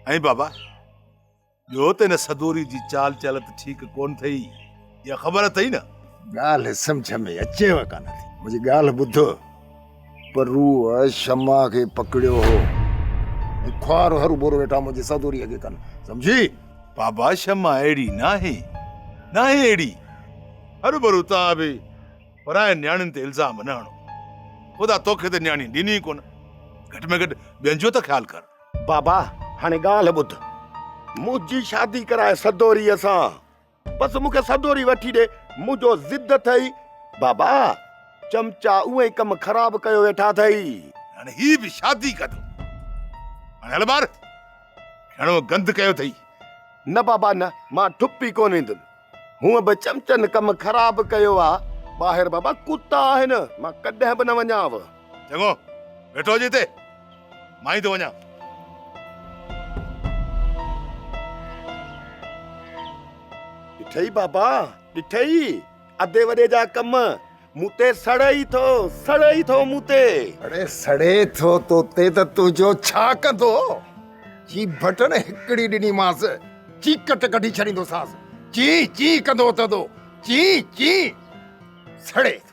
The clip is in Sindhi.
۽ بابا ٻيو ته هن سدوري جي چال چلت ٺيڪ ڪونه ٿئي، اها خبر اٿئي نه؟ ڳالهه سمجهه ۾ اچيو ڪانه ٿي. منهنجي ڳالهه ٻڌ، پروء شمع کي پڪڙيو هو ۽ خوار هروڀرو ويٺا منهنجي سدوريء کي ڪن، سمجهي؟ بابا شمع اهڙي ناهي، ناهي اهڙي. هروڀرو توهان به پراين نياڻين تي الزام نه هڻو. خدا توکي ته نياڻي ڏني ئي ڪونه، گهٽ ۾ گهٽ ٻين جو ته خيال ڪر. بابا هاڻي ڳالهه ٻڌ، منهنجي شادي ڪراء سدوريء سان، بس مون کي سدوري وٺي ڏي، منهنجو ضد اٿئي. بابا چمچا اونئن ئي ڪم خراب ڪيو ويٺا اٿئي. هاڻي هي به شادي ڪندو. هاڻي هل ٻار، گهڻو گند ڪيو اٿئي. نه بابا نه، مان ٺپي ڪونه ويندس. هونء به چمچن ڪم خراب ڪيو آ. ٻاهر بابا ڪتا آهن، مان ڪڏهن به نه وڃانء. چڱو، ويٺو هج هتي، مان ئي ٿو وڃان. ڏٺئي بابا، ڏٺئي، ادي وڏي جا ڪم، مون تي سڙئي ٿو، سڙئي ٿو مون تي. اڙي سڙي ٿو تو تي ته تنهنجو ڇا ڪندو؟ چي بٽڻ هڪڙي ڏنيمانس، چيڪٽ ڪڍي ڇڏيندوسانس، چين چين ڪندو اٿندو، چين چين، سڙي ٿو.